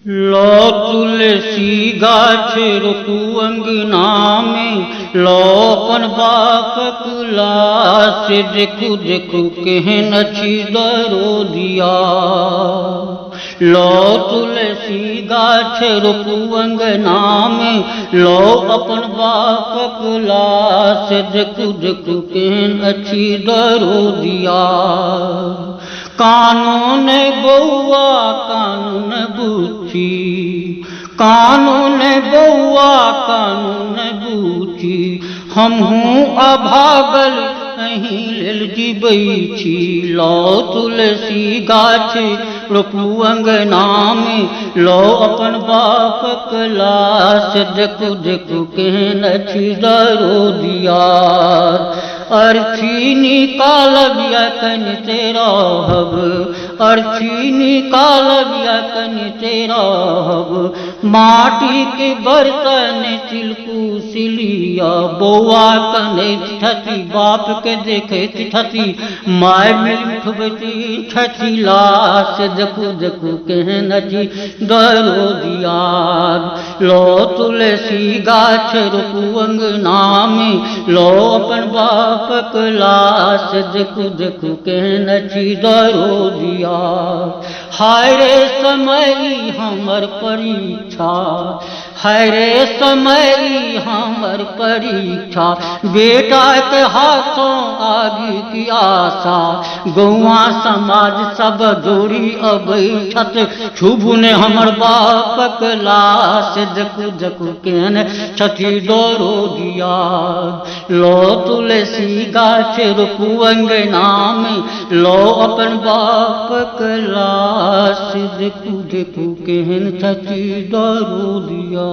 लौ तुलसी गाछ रोपू अङ्गनामे, लौ अपन बापक लाश। देखू देखू केहन अछि दरोदिया। लौ तुलसी गाछ रोपू अङ्गनामे, लौ अपन बापक लाश। देखू देखू केहन अछि दरोदिया। कानून बौआ कानून बुच्ची, कानून बौआ कानून बुच्ची, हमहूँ अभागल अहीं लेल जिबै छी। लौ तुलसी गाछ रोपू अङ्गनामे, लौ अपन बापक लाश। देखू देखू केहन अछि दरोदिया। अर्थी निकालब या कनिते रहब, अर्थी निकालब या कनिते रहब। माटिके बर्तन चिलकू सिलिया। बौआ कनैत छथि, बापके देखैत छथि, माय मिल उठबैत छथि लाश। देखू देखू केहन अछि दरोदिया। लौ तुलसी गाछ रोपू अङ्गनामे, लौ अपन बापक लाश। देखू देखू केहन अछि दरोदिया। हाय रे समय हमर परीक्षा, हाय रे समय हमर परीक्षा। बेटाके हाथों आगि की आशा। गौआ समाज सब जोड़ी अबै छथि, छुबू ने हमर बापक लाश। देखू देखू केहन छथि दरोदिया। लौ तुलसी गाछ रोपू अङ्गनामे, लौ अपन बापक लाश। देखू देखू केहन छथि दरोदिया।